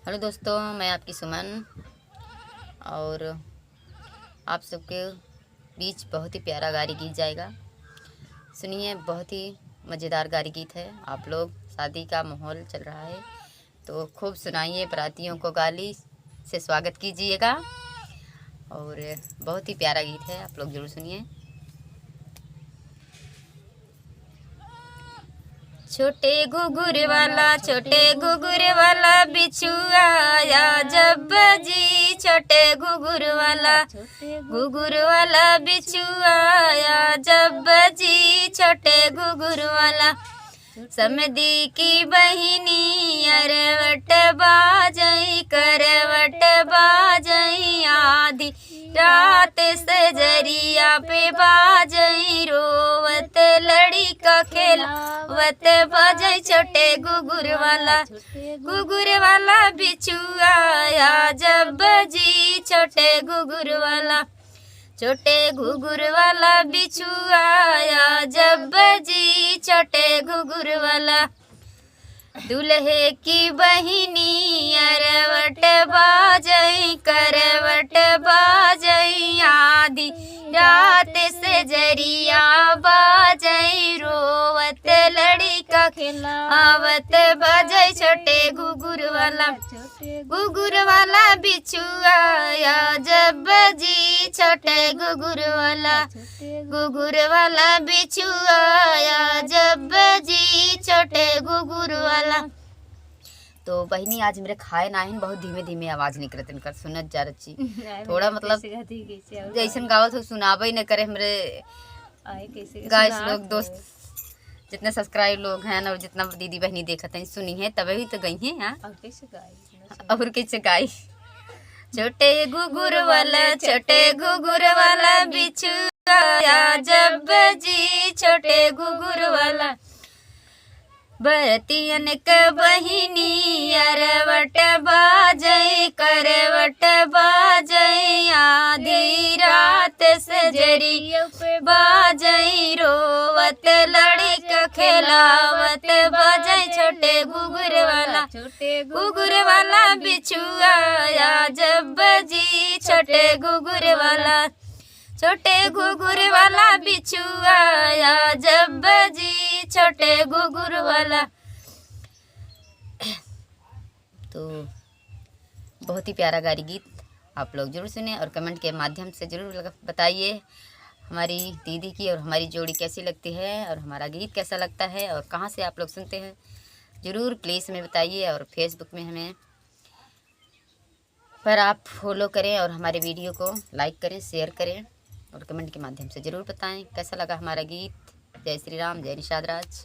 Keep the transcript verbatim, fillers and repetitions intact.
हेलो दोस्तों, मैं आपकी सुमन और आप सबके बीच बहुत ही प्यारा गारी गीत जाएगा। सुनिए, बहुत ही मज़ेदार गारी गीत है। आप लोग, शादी का माहौल चल रहा है, तो खूब सुनाइए, बरातियों को गाली से स्वागत कीजिएगा। और बहुत ही प्यारा गीत है, आप लोग जरूर सुनिए। छोटे घुघुर वाला, छोटे घुघुर वाला बिछुआ आया जब जी, छोटे घुघुर वाला, घुघुर वाला बिछुआ आया जब जी, छोटे घुघुर वाला। समधी की बहिनी अरवट बाजई, करवट बाजई, आधी रात से जरिया पे बाजई, रोवत लड़िका खेलावत बाजई, छोटे घुघुर वाला, घुघुर वाला बिछुआ आया जब जी, छोटे घुघुर वाला, छोटे घुघुर वाला बिछुआ आया जब जी, छोटे घुघुर वाला। दुल्हे की बहिनी अरवट बाजई, करवट बाजई, आधी रात से जरिया बाजई, रोवत लड़िका खेलावत बाजई, छोटे घुघुर वाला, घुघुर वाला बिछुआ आया जब जी, छोटे घुघुर वाला, घुघुर वाला बिछुआ आया जब जी, छोटे घुघुर वाला। तो बहिनी, आज मेरे खाए ना आइन, बहुत धीमे धीमे आवाज निकलत इनकर, सुनत जा रची। नहीं, थोड़ा मतलब कैसे गाती, कैसे और जैसन गावत हो, सुनाबे न करे हमरे आए कैसे गाइस सुनात लोग, हो। दोस्त, जितने सब्सक्राइब लोग हैं और जितना दीदी बहिनी देखत हैं, सुनी है तबे ही तो गई हैं। हाँ, और कैसे गाई? और कैसे गाई? छोटे घुघुर वाला, छोटे घुघुर वाला बिछुआ आया जब जी, छोटे घुघुर वाला। बरतियन के बहिनी अरवट बाजई, करवट बाजई, आधी रात से जरिया पे बाजई, रोवत लड़िका खेलावत बाजई, छोटे घुघुर वाला, छोटे घुघुर वाला बिछुआ आया जब जी, छोटे घुघुर वाला, छोटे घुघुर वाला बिछुआ आया जब जी, छोटे घुघुर वाला। तो बहुत ही प्यारा गारी गीत, आप लोग जरूर सुने और कमेंट के माध्यम से जरूर लग-, बताइए हमारी दीदी की और हमारी जोड़ी कैसी लगती है और हमारा गीत कैसा लगता है और कहाँ से आप लोग सुनते हैं, जरूर प्लीज हमें बताइए। और फेसबुक में हमें पर आप फॉलो करें और हमारे वीडियो को लाइक करें, शेयर करें और कमेंट के माध्यम से जरूर बताएं कैसा लगा हमारा गीत। जय श्री राम, जय निषाद राज।